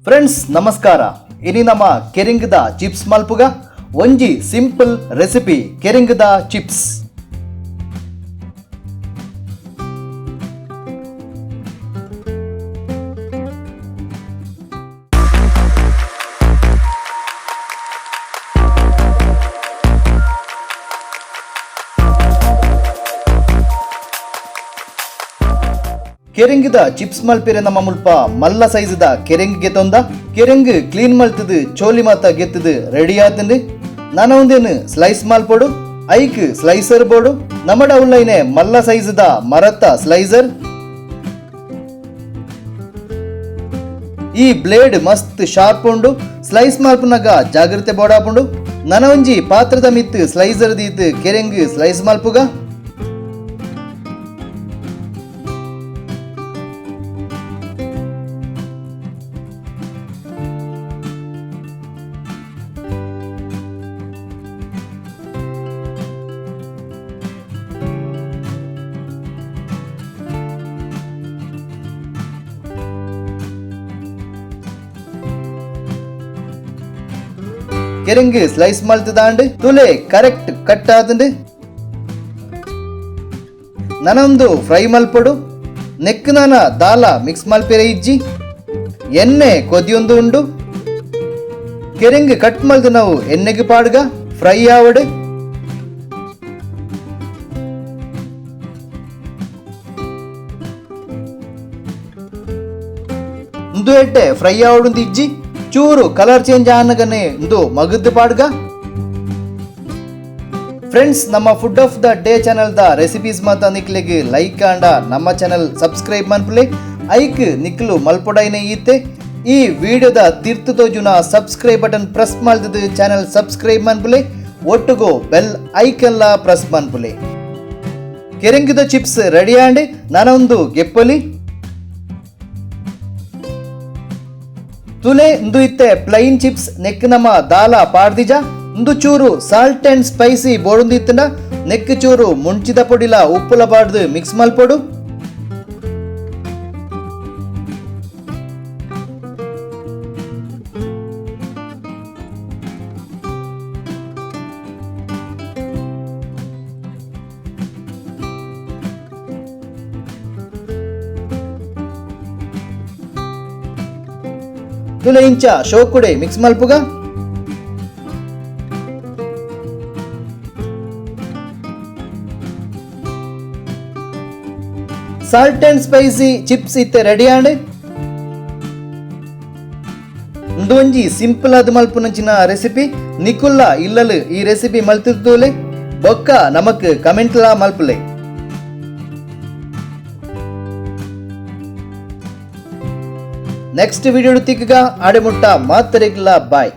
Friends ನಮಸ್ಕಾರ. ಇನಿ ನಮ್ಮ ಕೆರಿಂಗ್ದ ಚಿಪ್ಸ್ ಮಲ್ಪುಗ ಒಂಜಿ ಸಿಂಪಲ್ ರೆಸಿಪಿ ಕೆರಿಂಗ್ದ ಚಿಪ್ಸ್. ಕೆರಿಂಗಿದ ಚಿಪ್ಸ್ ಮಲ್ಪಿರೆ ನಮ್ಮ ಮುಲ್ಪ ಮಲ್ಲ ಸೈಜ್ದ ಕೆರಿಂಗ್ ಗೆತ್ತೊಂದ ಕೆರಿಂಗ್ ಕ್ಲೀನ್ ಮಲ್ತದು ಚೋಲಿ ಮಾತ ಗೆತ್ತದು ರೆಡಿ ಆತಂದು ನಾನ ಒಂದೇನು ಸ್ಲೈಸ್ ಮಲ್ಪೊಡು ಐಕ್ ಸ್ಲೈಸರ್ ಬೋಡು ನಮಡ ಉಲ್ಲೈನೆ ಮಲ್ಲ ಸೈಜ್ದ ಮರತ್ತ ಸ್ಲೈಸರ್. ಈ ಬ್ಲೇಡ್ ಮಸ್ತ್ ಶಾರ್ಪ್ ಉಂಡು, ಸ್ಲೈಸ್ ಮಲ್ಪುನಗ ಜಾಗ್ರತೆ ಬೋಡಾಪುಂಡು. ನನ ಒಂಜಿ ಪಾತ್ರದ ಮಿತ್ತು ಸ್ಲೈಸರ್ ದೀತ್ ಕೆರೆಂಗ್ ಸ್ಲೈಸ್ ಮಲ್ಪುಗ. ಕೆರೆಂಗ್ ಸ್ಲೈಸ್ ಮಲ್ತದಾಂಡ್ ತುಲೆ ಕರೆಕ್ಟ್ ಕಟ್ ಆತಂಡು. ನನೊಂದು ಫ್ರೈ ಮಲ್ಪೊಡು. ನೆಕ್ ನಾನ ದಾಲ ಮಿಕ್ಸ್ ಮಲ್ಪೆರೆ ಇಜ್ಜಿ. ಎಣ್ಣೆ ಕೊದಿಯೊಂದು ಉಂಡು. ಕೆರೆಂಗ್ ಕಟ್ ಮಲ್ದು ನಾವು ಎಣ್ಣೆಗೆ ಪಾಡ್ಗ ಫ್ರೈ ಆವಡು. ಇಂದು ಎಡ್ಡೆ ಫ್ರೈ ಆವಡುಂದು ಇಜ್ಜಿ. ಚೂರು ಕಲರ್ ಚೇಂಜ್ ಆನಗನೆ ಇಂದು ಮಗದ್ದು ಪಾಡ್ಗ. ಫ್ರೆಂಡ್ಸ್, ನಮ್ಮ food of the day channel the recipes ಮಾತ ನಿಕ್ಲೆಗ್ ಲೈಕ್ ಆಂಡ ನಮ್ಮ ಚಾನಲ್ ಸಬ್ಸ್ಕ್ರೈಬ್ ಮನ್ಪುಲೆ. ಐಕ್ ನಿಕ್ಲು ಮಲ್ಪೊಡೈನೆ ಈತೆ ಈ ವಿಡಿಯೋದ ತಿರ್ತು ತೋಜುನ ಸಬ್ಸ್ಕ್ರೈಬ್ ಬಟನ್ ಪ್ರೆಸ್ ಮಲ್ತದು ಚಾನಲ್ ಸಬ್ಸ್ಕ್ರೈಬ್ ಮನ್ಪುಲೆ, ಒಟ್ಟುಗು ಬೆಲ್ ಐಕನ್ಲ ಪ್ರೆಸ್ ಮನ್ಪುಲೆ. ಕೆರೆಂಗಿದ ಚಿಪ್ಸ್ ರೆಡಿ ಆಂಡ್ ನಾನೊಂದು ಗೆಪ್ಪಲಿ. ತುಲೆ ಇಂದು ಇತ್ತೆ ಪ್ಲೈನ್ ಚಿಪ್ಸ್ ನೆಕ್ ನಮ ದಾಲ ಪಾಡ್ದಿಜ. ಇಂದು ಚೂರು ಸಾಲ್ಟ್ ಅಂಡ್ ಸ್ಪೈಸಿ ಬೋಡುಂದು ಇತ್ತಂಡ ನೆಕ್ ಚೂರು ಮುಂಚಿದ ಪೊಡಿಲ ಉಪ್ಪುಲ ಪಾಡ್ದು ಮಿಕ್ಸ್ ಮಲ್ಪೊಡು. ತುಲೆ ಇಂಚ ಶೋಕುಡೆ ಮಿಕ್ಸ್ ಮಲ್ಪುಗ. ಸಾಲ್ಟ್ ಅಂಡ್ ಸ್ಪೈಸಿ ಚಿಪ್ಸ್ ಇತ್ತೆ ರೆಡಿ ಆಂಡ್. ಒಂಜಿ ಸಿಂಪಲ್ ಆದ್ ಮಲ್ಪುನಂಚಿನ ರೆಸಿಪಿ. ನಿಕುಲ್ಲ ಇಲ್ಲಲು ಈ ರೆಸಿಪಿ ಮಲ್ತಿರ್ತೂಲೆ ಬೊಕ್ಕ ನಮಕ್ ಕಮೆಂಟ್ಲಾ ಮಲ್ಪುಲೆ. ನೆಕ್ಸ್ಟ್ ವಿಡಿಯೋ ತಿಕ್ಕಗ ಆಡೆ ಮುಟ್ಟ ಮಾತರಿಗ್ಲ ಬಾಯ್.